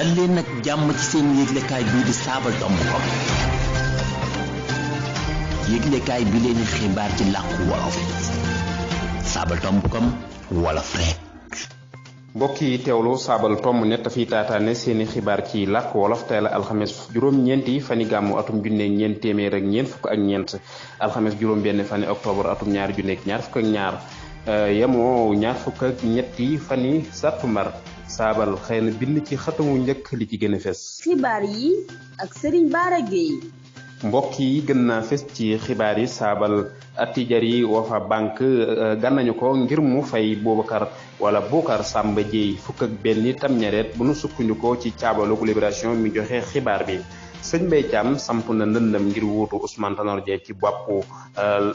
dal leen nag jàmm ci seen yëglekaay bii di Sabadombcom yëglekaay bi leen xibaar ci làkku wolof Sabadombcom wolof rek. mbokk yi teewlu Sabadombcom net fi taataane seeni xibaar ci làkk wolof tey la alxames juróom-ñeenti fani gàmmu atum junne ñeent téeméer ak ñeent fukk ak ñeent alxames juróom-benn fani octobre atum ñaari junne ak ñaar fukk ak ñaar yemoo ñaar fukk ak ñetti fani sattumbar saabal xëy na bind ci xatamu njëkk li ci gën a fes. xibaar yi ak Serigne Bara Gueye. mbokk yi gën naa fes ci xibaar yi saabal Attijari Wafa Bank gànnañu ko ngir mu fay Bocar Samba Dièye fukk ak benn tamñareet bu nu sukkandikoo ci caabalu Libération mi joxe xibaar bi. sëñ Mbaye Thiam samp na ndëndam ngir wuutu Ousmane Tanor Dieng ci boppu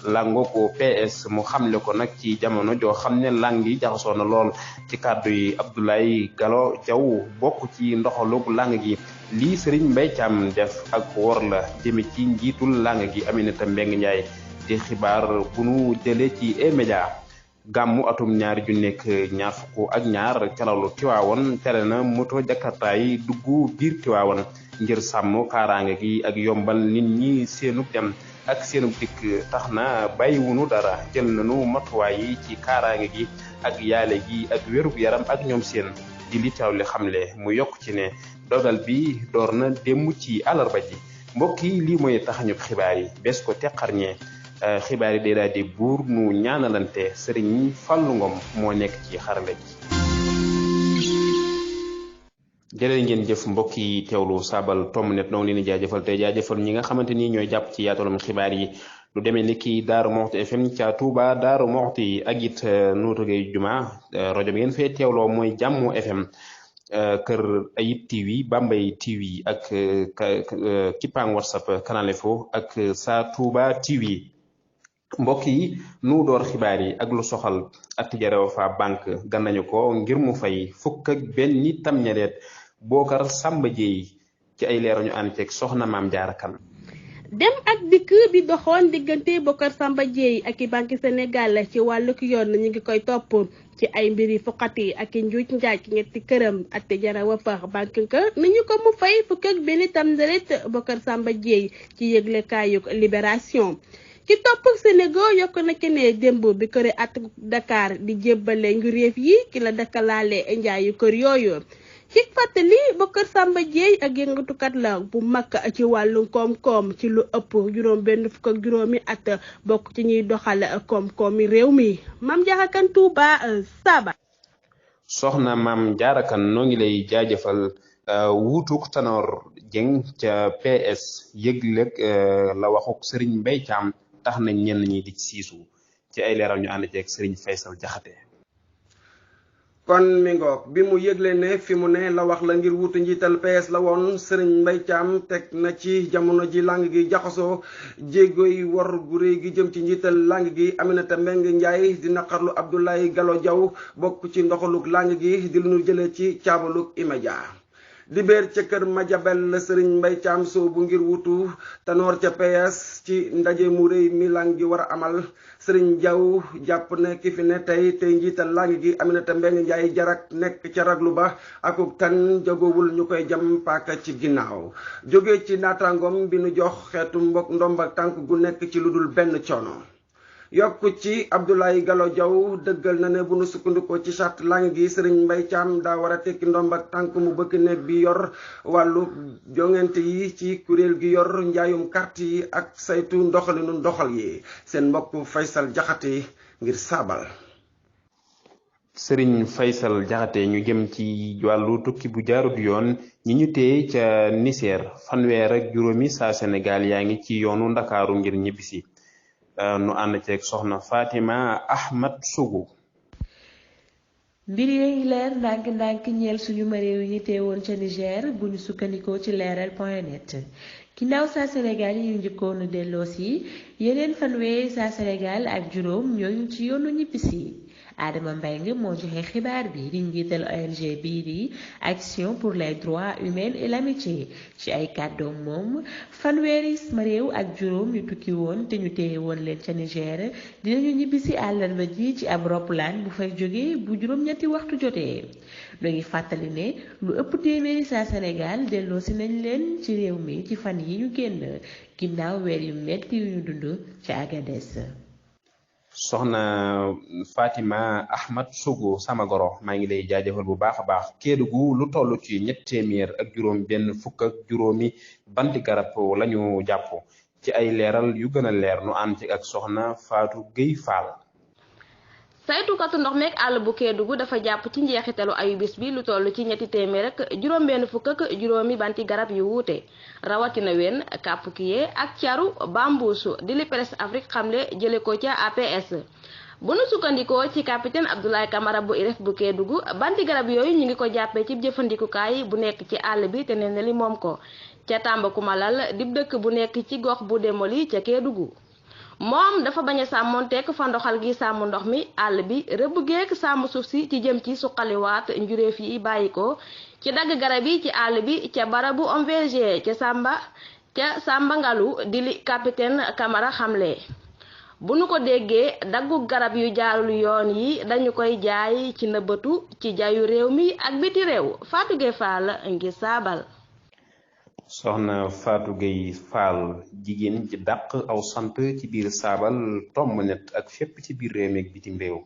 lango ko PS mu xamle ko nag ci jamono joo xam ne lang yi jaxasoo na lool ci kàddu yi Abdoulaye Gallo Diaw bokk ci ndoxalug lang gi. lii Serigne Mbaye Thiam def ak wor la jëme ci njiitul lang gi Aminata Mbengue Ndiaye di xibaar bu nu jëlee ci E-Media. gàmmu atum ñaari ju nekk ñaar fukk ak ñaar calalu Tiwaawoon tere na moto jakarta yi dugg biir Tiwaawoon ngir sàmm kaaraange gi ak yombal nit ñi seenub dem ak seenub dikk tax na bàyyiwunu dara jël nañu matuwaay yi ci kaaraange gi ak yaale gi ak wérug yaram ak ñoom seen di li taw li xamle mu yokk ci ne dogal bi door na démb ci àllarba ji. mbokk yi lii mooy taxañub xibaar yi bés ko teqarñee xibaar yi day daal di buur nu ñaanalante Serigne Fallou Ngom moo nekk ci xarala gi. jërë ngeen jëf mbokk yi teewlu Sabadombcom net noo ngi leen di jaajëfal tey jaajëfal ñi nga xamante ni ñooy jàpp ci yaatalum xibaar yi lu demee ni ki Daaru Moxti FM ca Touba Daaru Moxti ak it Notto Gueye Juma rajo bi ngeen fee teewloo mooy Jàmmu FM Kër Ayib TV Bambey TV ak Kipang WhatsApp Canal Info ak Sa Touba TV. mbokk yi nu door xibaar yi ak lu soxal Attijari Wafa Bank gànnañu ko ngir mu fay fukk ak benn tamñareet Bocar Samba Dièye ci ay leeru ñu ànd ceeg soxna Maam Jaara Kan. dem ak dikk bi doxoon diggante Bocar Samba Dièye ak i Banque Sénégal ci wàllug yoon ñu ngi koy topp ci ay mbiri fuqati ak i njuuj njaaj ñetti këram Attijari Wafa Bank nañu ko mu fay fukk ak benn tamñareet Bocar Samba Dièye ci yëglekaayug Libération. ci topp Sénégal yokk na ci ne démb bi këri at Dakar di jébbale nguréef yi ki la dakkalaale njaayu kër yooyu ci fàttali Bocar Samba Dièye ak yëngatukat la bu mag ci wàllu koom-koom ci lu ëpp juróom benn fukk ak juróomi at bokk ci ñuy doxal koom-koomi réew mi Mame Diarra Kane Touba Saba. soxna Mame Diarra Kane noo ngi lay jaajëfal wuutuk Tanor Dieng ca PS yëgleg la waxuk Serigne Mbaye Thiam tax nañ ñenn ñi di siisu ci ay leeral ñu ànd ceeg Serigne Faysal Jaxate. kon mi ngoog bi mu yëgle ne fi mu ne la wax la ngir wutu njiital PS la woon Serigne Mbaye Thiam teg na ci jamono ji lang gi jaxasoo jéegoy wor gu réy gi jëm ci njiital lang gi Aminata Mbengue Ndiaye di naqarlu Abdoulaye Gallo Diaw bokk ci ndoxalug lang gi di lu ñu jëlee ci caabalug E-Media. di béer ca kër Madiabel la Serigne Mbaye Thiam soobu ngir wutu Tanor ca PS ci ndaje mu rëy mi lang gi war a amal Serigne Diaw jàpp ne ki fi ne tey njiital lang gi Aminata Mbengue Ndiaye jarak nekk ca raglu ba akuk tan jagowul ñu koy jam paaka ci ginnaaw jóge ci naataangoom bi nu jox xeetu ndombal tànk gu nekk ci lu dul benn coono. yokku ci Abdoulaye Gallo Diaw dëggal na ne bu nu sukkandikoo ci charte lang gi Serigne Mbaye Thiam daa war a tekki ndomb ak tànk mu bëgg ne bi yor wàllu jongante yi ci kuréel gi yor njaayum carte yi ak saytu ndoxalinu ndoxal yi seen mbokk Faysal Jaxate ngir Sabal. Serigne Faysal Jaxate ñu jëm ci wàllu tukki bu jaarut yoon ñi ñu téye ca Niger fanweer ak juróomi saa Sénégal yaa ngi ci yoonu Ndakaaru ngir ñibbisi. nu ànd ceeg soxna Fatima Ahmad Sougou. mbir yooyu leer ndànk-ndànk ñeel suñu maréew yi teewoon ca Niger bu ñu sukkandikoo ci leeral.net ginnaaw saa Sénégal yi ñu njëkkoon a delloosi yeneen fanweeri saa Sénégal ak juróom ñooñu ci yoonu ñibbisi. Adama Mbengue moo joxe xibaar bi di njiital ONG bii di Action pour les droits humains et l'amitié ci ay kàddoom moom fanweeri réew ak juróom yu tukki woon te ñu téye woon leen ca Niger dinañu ñibbisi àllarba ji ci ab roplaan bu fay jóge bu juróom-ñetti waxtu jotee. ñoo ngi fàttali ne lu ëpp téeméeri saa Sénégal delloosi nañ leen ci réew mi ci fan yi ñu génn ginnaaw weer yu metti yu ñu dund ci Agadez. soxna Fatima Ahmad Sougou sama goro maa ngi lay jaajëfal bu baax a baax Kédougou lu toll ci 750 ak juróomi banti garab lañu jàpp ci ay leeral yu gën a leer nu ànd ci ak soxna Fatou Gueye Fall. saytukatu ndox meek àll bu Kédougou dafa jàpp ci njeexitalu ayubis bi lu toll ci 300 ak juróom-benn fukk ak juróomi banti garab yu wuute rawatina wen kàppukiye ak caru bambuusu di li Presse Afrique xamle jële ko ca APS. bu nu sukkandikoo ci capitaine Abdoulaye Camara bu IREF bu Kédougou banti garab yooyu ñu ngi ko jàppee ci jëfandikukaay bu nekk ci àll bi te nee na li moom ko ca Tambacounda di dëkk bu nekk ci gox bu Démoli ca Kédougou. moom dafa bañ a sàmmonteek fa ndoxal gi sàmm ndox mi àll bi rëbb geek sàmm suuf si ci jëm ci suqaliwaat njuréef yi bàyyi ko ci dagg garab yi ci àll bi ca barabu OMVG ca Samba Ngalu di li capitaine Camara xamle. bu nu ko déggee daggu garab yu jaarul yoon yi dañu koy jaay ci nëbbatu ci jaayu réew mi ak biti réew Fatou Gueye Fall ngir saabal. soxna Fatou Gueye Fall jigéen ci dàq aw sant ci biir saabal tomb net ak fépp ci biir réew mi ak bitim réew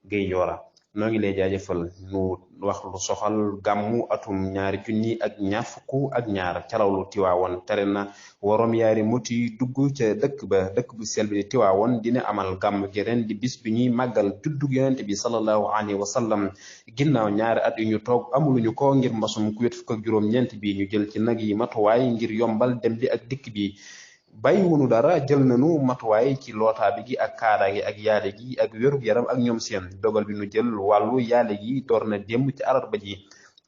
Gueye Yora noo ngi lay jaajëfal nu wax lu soxal gàmmu atum 2022 calawlu Tiwaawoon tere na waroom yaari moti dugg ca dëkk bu sell bi di Tiwaawoon dina amal gàmm gi ren di bis bi ñuy màggal juddug yonent bi sallallahu alayhi wa sallam ginnaaw ñaari at yu ñu toog amuluñu ko ngir mbasum Covid-19 bi ñu jël ci nag yi matuwaay ngir yombal dem bi ak dikk bi bàyyiwunu dara jël nañu matuwaay ci lootaa bi gi ak kaara gi ak yaale gi ak wérug yaram ak ñoom seen dogal bi nu jël wàllu yaale gi door na démb ci alarba ji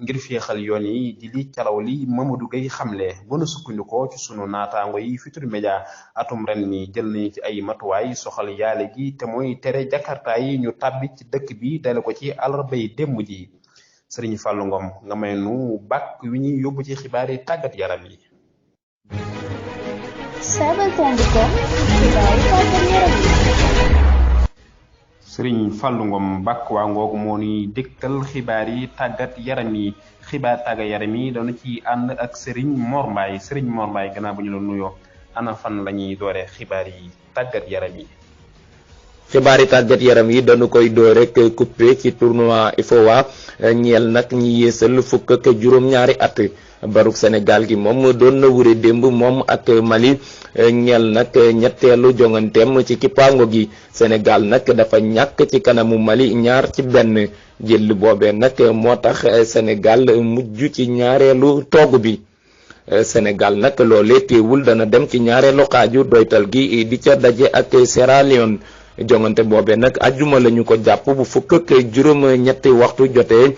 ngir féexal yoon yi di li calaw li Mamadou Gueye xamle bu nu sukkandikoo ci sunu naataango yi Futurs Médias atum ren mi jël nañu ci ay matuwaay soxal yaale gi te mooy tere jakarta yi ñu tàbbi ci dëkk bi dale ko ci alarba yi démb ji Serigne Fallou Ngom nga may nu bàkk wi ñuy yóbbu ci xibaar yi tàggat yaram yi. Sëriñ Fallou Ngom bàkk waa ngoogu moo ni dégtal xibaar yi tàggat yaram yi xibaar tàggat yaram yi doona ci ànd ak Serigne Mor Mbaye Serigne Mor Mbaye gannaaw bu ñu la nuyoo ana fan la ñuy doore xibaar yi tàggat yaram yi. xibaari tàggat yaram yi dañu koy door rek coupé ci tournoi IFOA ñeel nag ñi yeesal fukk ak juróom-ñaari at baruk Sénégal gi moom doon na wure démb moom ak Mali ñeel nag ñetteelu jonganteem ci kippaango gi Sénégal nag dafa ñàkk ci kanamu Mali 2-1 jël boobee nag moo tax Sénégal mujj ci ñaareelu toogu bi Sénégal nag loolee teewul dana dem ci ñaareelu xaaju doytal gi di ca daje ak Sierra Leone jongante boobee nag ajjuma lañu ko jàpp bu fukk ak juróom-ñetti waxtu jotee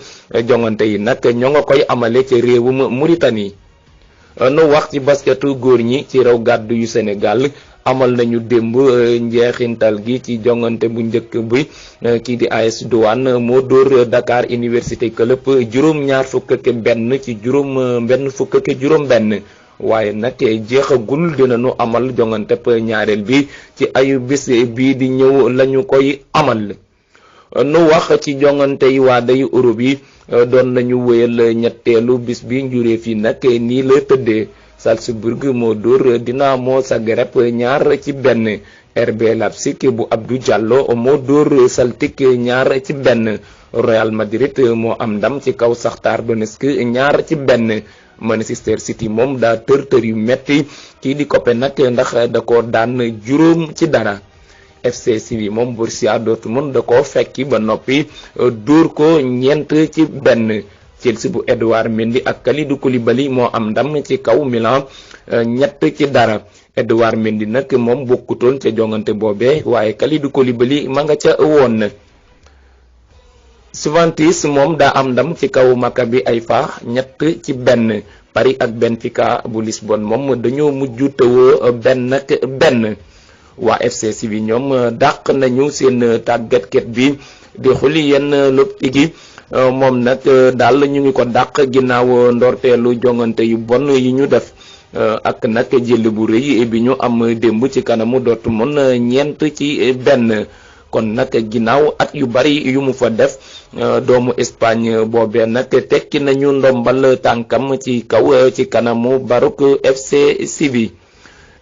jongante yi nag ñoo nga koy amale ci réewum Mauritanie. nu wax ci basketu góor ñi ci raw gàddu yu Sénégal amal nañu démb njeexintal gi ci jongante bu njëkk bi kii di AS Douane moo dóor Dakar Université Club juróom-ñaar fukk ak benn ci benn fukk ak juróom-benn. waaye nag jeexagul dinañu amal jongante ñaareel bi ci ayu bis bii di ñëw lañu koy amal nu wax ci jongante yi waa dayu Europe yi doon nañu wéyal ñetteelu bis bi njuree fi nag nii la tëddee Salzburg moo dóor Dinamo Zagreb 2-1 RB Leipzig bu Abdou Diallo moo dóor Celtic 2-1 Real Madrid moo am ndam ci kaw Shakhtar Donetsk 2-1 Manchester City moom daa tër yu metti kii di Copenhague ndax da ko daan 0-0 FC Séville moom Borussia Dortmund da ko fekki ba noppi dóor ko 4-1 Chelsea bu Edouard Mendy ak Kalidou Koulibaly moo am ndam ci kaw Milan 3-0 Edouard Mendy nag moom bokkutoon ca jongante boobee waaye Kalidou Koulibaly ma nga ca woon. Juventus moom daa am ndam ci kaw Maccabi Haifa 3-1 Paris ak Benfica bu Lisbonne moom dañoo mujj tëwoo benn ak benn. waa FC Séville ñoom dàq nañu seen tàggatkat bi di Julien Lopetegui moom nag daal ñu ngi ko dàq ginnaaw ndorteelu jongante yu bon yi ñu def ak nag jël bu rëy bi ñu am démb ci kanamu Dortmund 4-1 kon nag ginnaaw at yu bari yu mu fa def doomu Espagne boobee nag tekki nañu ndombal tànkam ci kaw ci kanamu Barouk FC Séville.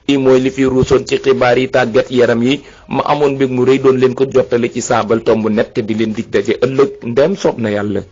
lii mooy li fi ruusoon ci xibaar yi tàggat yaram yi ma amoon mbég mu rëy doon leen ko jottale ci saabal tomb net te di leen dig daje ëllëg ndem soob na yàlla.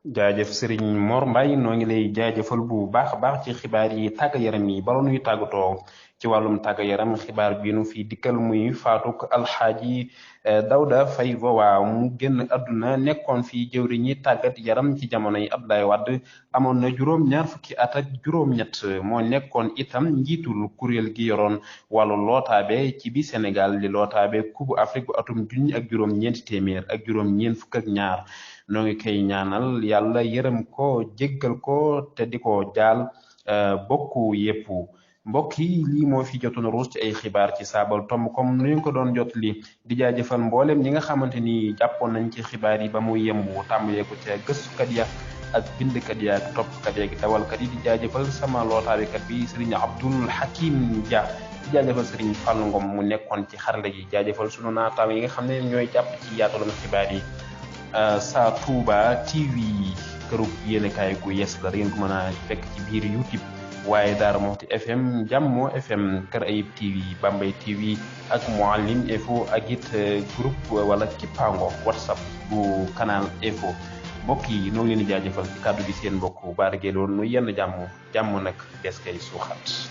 jaajëf Serigne Mor Mbaye noo ngi lay jaajëfal bu baax a baax ci xibaar yi tàggat yaram yi bala nuy tàggatoo ci wàllum tàggat yaram xibaar bi nu fi dikkal muy faatuk alxaaji Dawda Faye Vowa mu génn àdduna nekkoon fi jëwriñi tàggat yaram ci jamonoy Abdoulaye Wade amoon na juróom-ñaar fukki at ak juróom-ñett moo nekkoon itam njiitul kuréel gi yoroon wàllu lootaabe ci bi Sénégal di lootaabe Coupe Afrique bu atum junni ak juróom-ñeenti téeméer ak juróom-ñeent fukk ak ñaar noo ngi koy ñaanal yàlla yërëm ko jéggal ko te di ko jaal bokku yépp mbokk yi lii moo fi jotoon ruus ci ay xibaar ci saabal tomb comme nu ñu ko doon jot li di jaajëfal mboolem ñi nga xamante ni jàppoon nañ ci xibaar yi ba mu yembu tàmbalee ko ca gëstukat ya ak bindkat ya ak toppkat ya ak dawalkat yi di jaajëfal sama lootaabekat bi Serigne Abdoul Hakim Dia di jaajëfal Serigne Fallou Ngom mu nekkoon ci xarala gi jaajëfal sunu naataam yi nga xam ne ñooy jàpp ci yaatalam xibaar yi Sa Touba TV kërug yéenekaay gu yees la ngeen ko mën a fekk ci biir YouTube waaye Daara Moxti FM Jammo FM Kër Ayib TV Bambey TV ak Mouhalim Info ak it groupe wala Kipango WhatsApp bu Canal Info mbokk yi noo ngi leen di jaajëfal ci kàddu gi seen mbokk Bara Gueye loolu nu yenn jàmm nag des kay suuxat